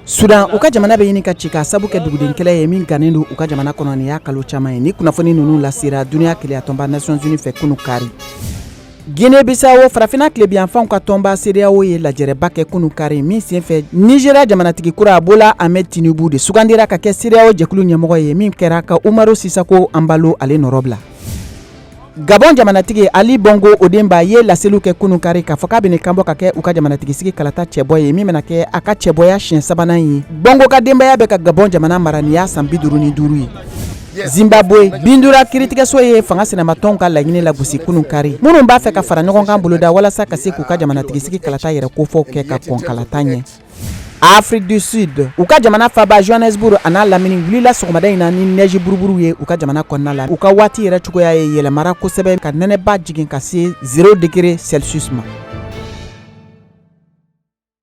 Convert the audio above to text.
Sudan, u ka jamana bɛ ɲini ka ci k'a sabu kɛ duguden kɛlɛ ye min gannen don u ka jamana kɔnɔ nin y'a kalo caman ye. Ni kunnafoni ninnu lasera duniya kelenyatɔnba Nations Unies fɛ kunu kari. Guinée Bissau, farafinna tilebiyanfanw ka tɔnba CEDEAO ye lajɛrɛba kɛ kunu kari, min senfɛ Nigeria jamanatigi kura Bola Ahmed Tinubu de sugandira ka kɛ CEDEAO jɛkulu ɲɛmɔgɔ ye, min kɛra ka Umaru Sisako Embalo ale nɔrɔ bila. Gabon jamanatigi Ali Bongo Ondimba ye laseliw kɛ kunun kari k'a fɔ k'a bɛna kanbɔ ka kɛ u ka jamanatigi sigi kalata cɛbɔ ye, min bɛna kɛ a ka cɛbɔya siɲɛ sabanan ye. Bongo ka denbaya bɛ ka Gabon jamana mara nin y'a san 55 ye. Zimbabwe, Bindura kiiritigɛso ye fanga sinamatɔnw ka laɲini lagosi kunun kari, minnu b'a fɛ ka fara ɲɔgɔn kan boloda walasa ka se k'u ka jamanatigi sigi kalata yɛrɛ kofɔw kɛ ka kɔn kalata ɲɛ. Afrique du Sud, u ka jamana faaba Johannesburg a n'a lamini wulila sɔgɔmada in na ni neige buruburu ye u ka jamana kɔnɔna la. U ka waati yɛrɛ cogoya ye yɛlɛmara kosɛbɛ ka nɛnɛba jigin ka se 0 degré Celsius ma.